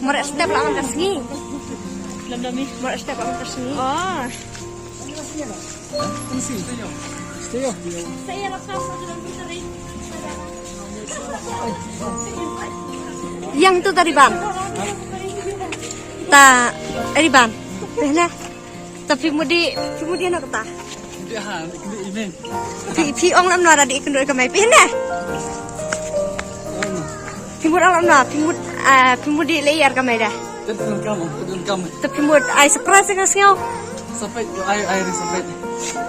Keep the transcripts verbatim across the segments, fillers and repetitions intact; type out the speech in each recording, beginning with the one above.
Mor step la man ka sngi. Mor step la man ka sngi. Oh. Yang tu tadi bang. Ta, eh, bang. Pehna. Ta phi mut dei, phi mut dei na kata. Phi, phi ong lam na da dei kynduh ka mai pehna. Phi mut ong lam na, phi mut, ah, phi mut dei le yar ka mai da. Tadun kam, tadun kam. Ta phi mut ai surprise ka sngew. Surprise, ai, ai, surprise.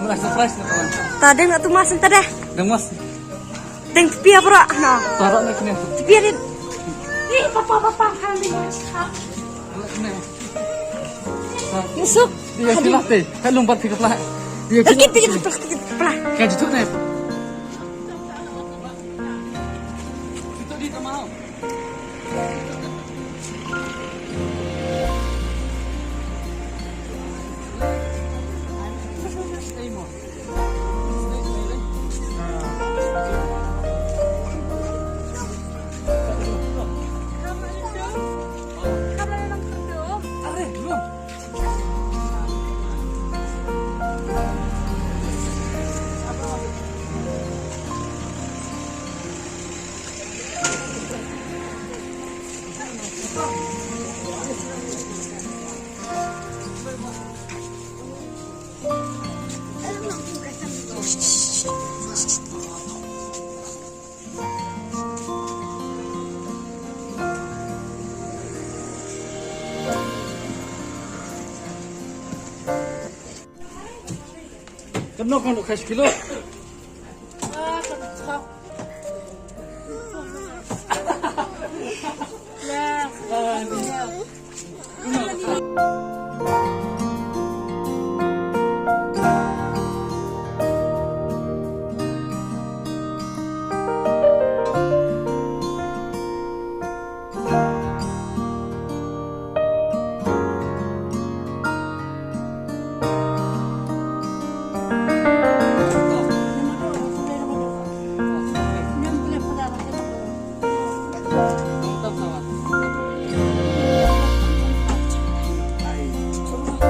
Mula surprise na kawan. Ta deng na tu mas ta da. Deng mas. Deng pia bro, no. Tara na kene. Pia ni. Ni papa, papa, kan ni. Mula kene. Masuk. Dia kilah te. Helum bat tiga pelah. Dia kilah. Tiga pelah, tiga pelah. Kaji tu ne. Itu di kamar. Kan nok kan dok kilo.